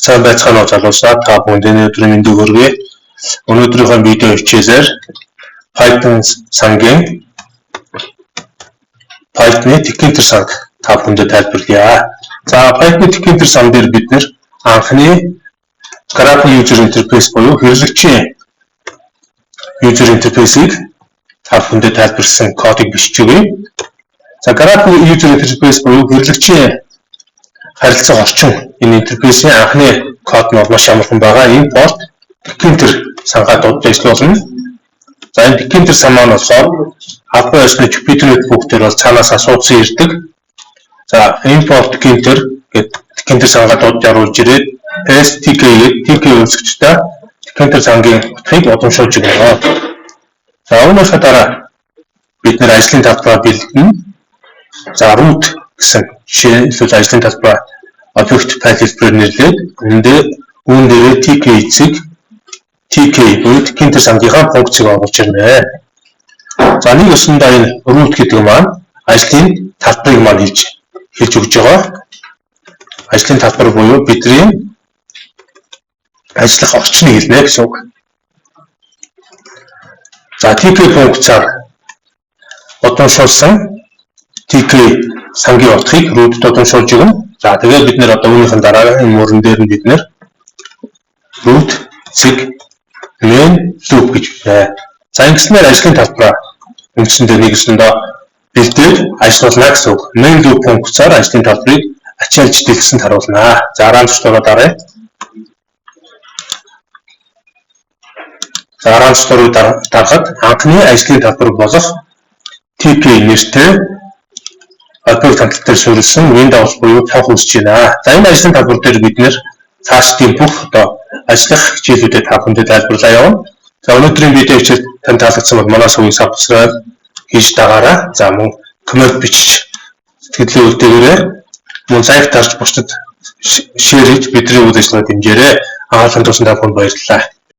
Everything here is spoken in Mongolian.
Сайн байцгаана уу залуусаа, та бүхэнд энэ өдрийн мэндийг хүргэе. Өнөөдрийнхөө видео хичээлээр Python сангийн Python-ы Tkinter санг та бүхэндээ тайлбарлая. За, Python-ы Tkinter сан дээр бид нэр анхны Graphical User Interface буюу хэрэглэгчийн User Interface-ийг та бүхэндээ тайлбарласан кодыг бичиж өгье. За, Graphical User Interface буюу хэрэглэгчийн харилцах орчин, энэ интерфейсийн анхны код нь маш амархан байгаа. Import Tkinter сангаа дуудаж ажиллуулна. За, энэ Tkinter сан маань болохоор албан ёсны Jupyter Notebook дээр бол цаанаас асуусан ирдэг. За, import Tkinter гэдэг Tkinter сангаа дуудаж оруулж ирээд as Tk гэдэг Tk үүсгэгчтэй Tkinter сангийн утгыг удамшуулж өгнө. За, үүнийхээ дараа бид нэр ажлын талбараа бэлдэнэ. За, root гэсэн жишээ ажлын талбараа объект файл хэлбэрээр нэрлээд үүн дээрээ tk цэг tk буюу Tkinter сангийнхаа функцийг оруулж ирнэ. За, нэг ёсондоо энэ root гэдэг маань ажлын талбарыг маань хэлж өгч байгаа. Ажлын талбар буюу бидний ажиллах орчныг хэлнэ гэсэн үг. За, tk функцаар удамшуулсан tk сангийн утгыг root-д удамшуулж өгнө. За, тэгээд бид нэр одоо үүнийхэн дараа энэ мөрөн дээр нь бид нэр root цэг main loop гэж байна. За, ингэснээр ажлын талбараа үндсэндээ нэг ёсондоо бэлдээд ажиллуулна гэсэн үг. Main loop функцаар ажлын талбарыг ачаалж дэлгэсэнд харуулна. За, run тушаалаа даръя. За, run тушаалыг дарахад анхны ажлын талбар болох TK нэртэй объект хандлтаар суурилсан Windows буюу цонх үүсэж байна. За, энэ ажлын талбар дээр бид нэр цаашдын бүх одоо ажиллах хичээлүүдэд та бүхэндээ тайлбарлаа явна. За, өнөөдрийн видео хичээл танд таалагдсан бол манай сувгийг subscribe хийж дагаарай. За, мөн коммент бичиж сэтгэлээ үлдээгээрэй. Мөн like дарж, бусдад share хийж бидний үйл ажиллагааг дэмжээрэй. Анхаарал хандуулсан та бүхэнд баярлалаа.